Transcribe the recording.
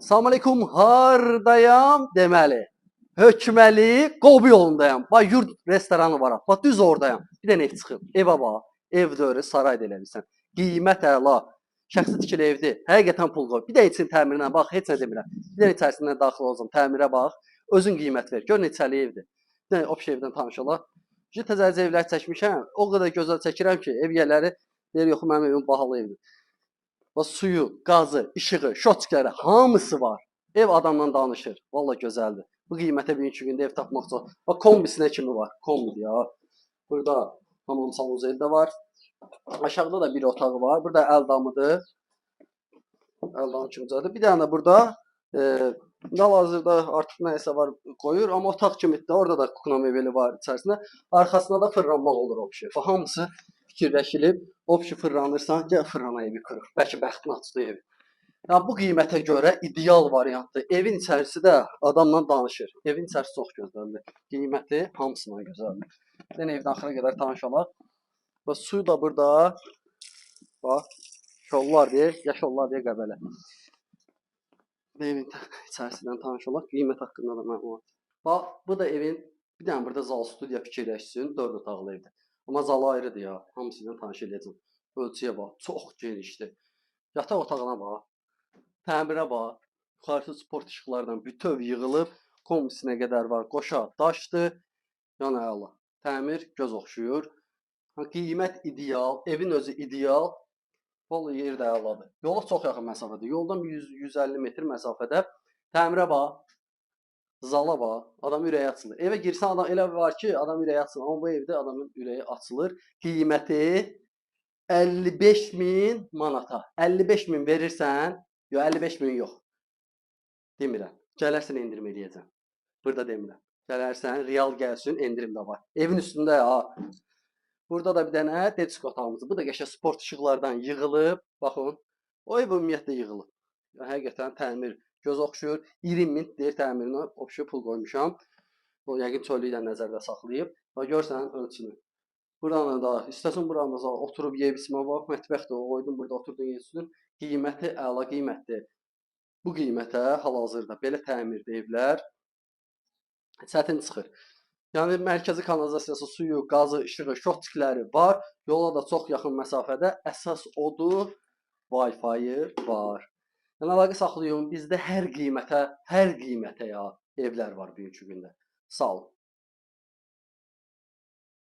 Salam aleykum, hardayam deməli. Hökməli Qobu yolundayam. Bax yurt restoranı var. Bax düz oradayam. Bir dənə ev çıxıb. Evə bax. Ev deyir, saray da elə bilsən. Qiymət əla. Şəxsi tikili evdir. Həqiqətən pul qoy. Bir də için təmirinə bax, heç nə demirəm. Bir dənə içərisindən daxil olacam, təmirə bax. Özün qiymət ver. Gör neçəli evdir. Bir dənə obşi evdən tanış olaq. Təzəcə evlər çəkmişəm. O qədər gözəl çəkirəm ki, ev yiyələri deyir, yox mənim evim bahalı evdir. Bax suyu, qazı, işığı, şotçikləri hamısı var. Ev adamla danışır. Vallahi gözəldir. Bu qiymətə bugünkü gündə ev tapmaq çox. Bax kombisinə kimi var. Kombi ya. Burada hamam sanuzeli də var. Aşağıda da bir otağı var. Burada əl damıdır. Əl damı kimi cədir. Bir dənə də burada hal-hazırda artıq nəyisə var qoyur, amma otaq kimidir də. Orada da kukla mebeli var içərisində. Arxasında da fırlanmaq olur o şey. Bax hamısı fikirləşilib. O şey fırlanırsan, gəl fırlana evi qırıq. Bəlkə bəxtin açdı evi. Ya bu qiymətə görə ideal variantdır. Evin içərisi də adamla danışır. Evin içərisi çox gözəldir. Qiyməti hamısından gözəldir. Bir dənə evdən axıra qədər tanış olaq. Bax suyu da burada. Bax, şollar deyir, ya şollar deyir Qəbələ. Evin içərisindən tanış olaq. Qiymət haqqında da məlumat. Bax, bu da evin bir dənə burada zal studiya fikirləşsin, 4 otaqlı evdir. Amma zalı ayrıdır ya. Hamısı ilə tanış eləyəcəm. Ölçüyə bax, çox genişdir. Yataq otağına bax. Təmirə bax. Yuxarısı sport işıqlardan bütöv yığılıb. Kombisinə qədər var. Qoşa daşdır. Yəni əla. Təmir göz oxşuyur. Qiymət ideal, evin özü ideal. Vallahi yer də əladır. Yola çox yaxın məsafədə. Yoldan 100-150 metr məsafədə. Təmirə bax. Zala bax. Adam ürəyi açılır. Evə girsən adam elə var ki, adam ürəyi açılır. Amma bu evdə adamın ürəyi açılır. Qiyməti 55 min manata. 55 min verirsən, yox 55 min yox. Demirəm. Gələrsən endirim eləyəcəm. Burada demirəm. Gələrsən, real gəlsin, endirim də var. Evin üstündə ha. Burada da bir dənə desk otağımız. Bu da qəşəng sport işıqlardan yığılıb. Baxın. O ev ümumiyyətlə yığılıb. Yəni, həqiqətən təmir göz oxşuyur. 20 min deyir təmirinə obşi pul qoymuşam. O yəqin çöllüyü də nəzərdə saxlayıb. Bax görsən ölçünü. Buranı da istəsən buranı da oturub yeyib içmə bax, mətbəx də qoydum burada oturdun yeyirdin. Qiyməti əla qiymətdir. Bu qiymətə hal-hazırda belə təmirdə evlər çətin çıxır. Yəni mərkəzi kanalizasiyası, suyu, qazı, işığı, şotçikləri var. Yola da çox yaxın məsafədə. Əsas odur, Wi-Fi-yi var. Yəni əlaqə saxlayın. Bizdə hər qiymətə ya evlər var bugünkü gündə. Sağ olun.